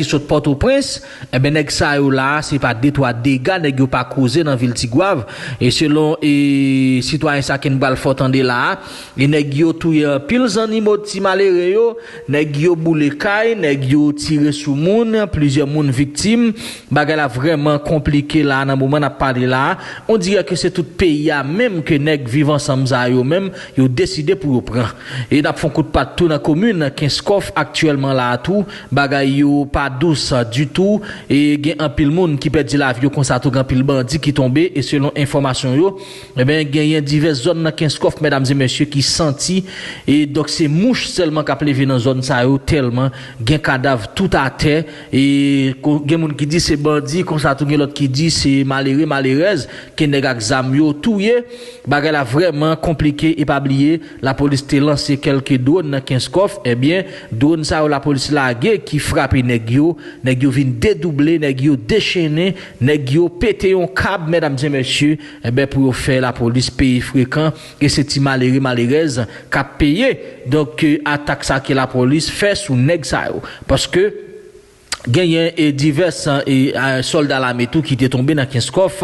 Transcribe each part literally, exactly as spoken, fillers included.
ki sot Pòtoprens, enben, nèg sa yo la, se pa de twa dega nèg yo pa koze nan vil Tigwav. E selon e sitwayen sa ke n pral fè w tande la a, e nèg yo touye anpil zannimo ti malere yo, nèg yo boule kay, nèg yo tire sou moun, plizyè moun viktim. Bagay la vrèman konplike la a nan moman n ap pale la a. On dirè ke se tout peyi a menm ke nèg Viv Ansanm sa yo menm, yo deside pou yo pran. E n ap fè yon kout pat tou nan komin Kenskòf aktyèlman la a tou. Bagay yo pa dous ditou. E gen anpil moun ki pèdi lavi yo konsa tou, gen anpil bandi ki tonbe. E selon enfòmasyon yo, enben, genyen divès zòn nan Kenskòf, medam e mesye, ki santi. E donk, se mouch sèlman k ap leve nan zòn sa yo, tèlman gen kadav tout atè. E ko- gen moun ki di se bandi, konsa tou gen lòt ki di se malere, malerèz, ke nèg ak zam yo touye. Bagay la vrèman konplike e pa bliye, lapolis te lanse kèlke dwòn nan Kenskòf. Ebyen, dwòn sa yo lapolis lage ki frape nèg yo, nèg yo vin dedouble, nèg yo dechennen, nèg yo pete yon kab, medam e mesye, enben, pou yo fè lapolis peye frekan, e se ti malere, malerèz k ap peye. Donk, e, atak sa ke lapolis fè sou nèg sa yo. Paske genyen e divès e, a, sòlda lame tou ki te tonbe nan Kenskòf,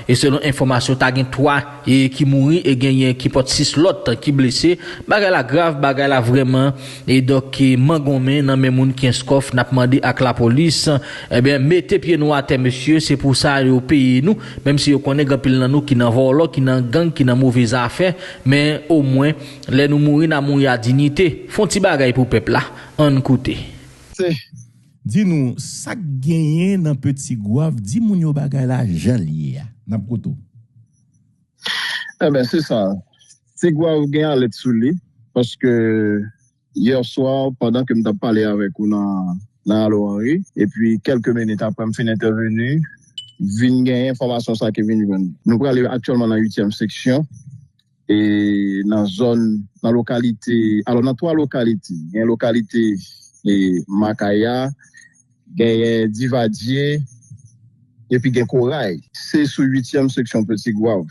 e selon enfòmasyon, ta gen twa e ki mouri e genyen ki pòt sis lòt ki blese. Bagay la grav, bagay la vrèman, e donk, e mangonmen nan men moun Kenskòf. N ap mande ak lapolis, ebyen, mete pye nou atè, mesye, se pou sa yo peye nou, menm si yo konnen gen anpil nan nou ki nan vòlò, ki nan gang, ki nan move zafè, men omwen, lè nou mouri, n a mouri a diyite. Fè yon ti bagay pou pèp la. Ann koute. Di nou, sa k genyen nan Petit Goâve, di moun yo bagay la jan l ye a. N ap koute w. Enben, se sa. Ti Gwav gen alèt sou li, paske yè swa, pandan ke m t ap pale avèk ou nan nan Alo Henry, epi kèlke minit apre m fin entèveni, vin gen enfòmasyon sa ki vin jwenn. Nou prale aktyèlman nan uityèm seksyon, e nan zòn, nan lokalite, alò nan twa lokalite, gen lokalite e Makaya, genyen Divadye, epi gen Koray. Se sou uityèm seksyon Petit Gwav.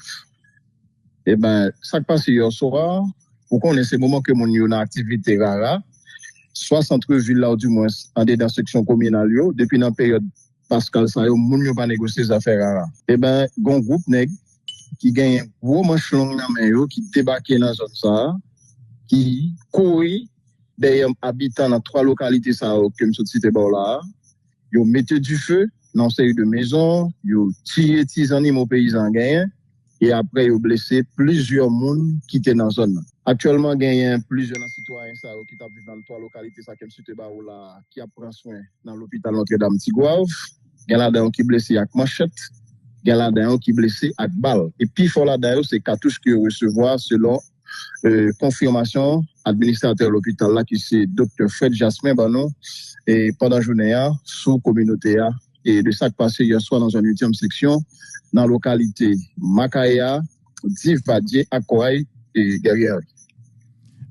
Eben, sa k pase yè swa, ou konnen se moman ke moun yo nan aktivite rara, swa sant vil la ou dimwens andedan seksyon kominal yo, depi nan peryòd paskal sa yo, moun yo pa negosye zafè rara. Eben, gen yon gwoup nèg ki genyen gwo manch long nan men yo, ki debake nan zòn sa a, ki kouri dèyè abitan nan twa lokalite sa yo ke m sot site ba w la a. Yo mete dife nan yon seri de mezon, yo tiye ti zannimo peyizan genyen, e apre yo blese plizyè moun ki te nan zòn nan. Aktyèlman, genyen plizyè nan sitwayen sa yo ki t ap viv nan twa lokalite sa ke m site ba ou la a, ki ap pran swen nan lopital Notre Dame Ti Gwav. Gen ladan yo ki blese ak manchèt, gen ladan yo ki blese ak bal. E pi fò ladan yo, se katouch ke yo resevwa, selon e, konfimasyon administratè lopital la, ki se Doktè Fred Jasmin, ban nou e pandan jounen an sou kominote a, e de sa k pase yè swa nan zòn uityèm seksyon, nan lokalite Makaya, Div Badye ak Koray e Guerrier.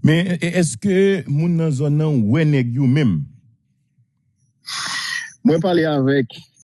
Men, e- èske moun nan zòn nan wè nèg yo menm? Mwen pale avèk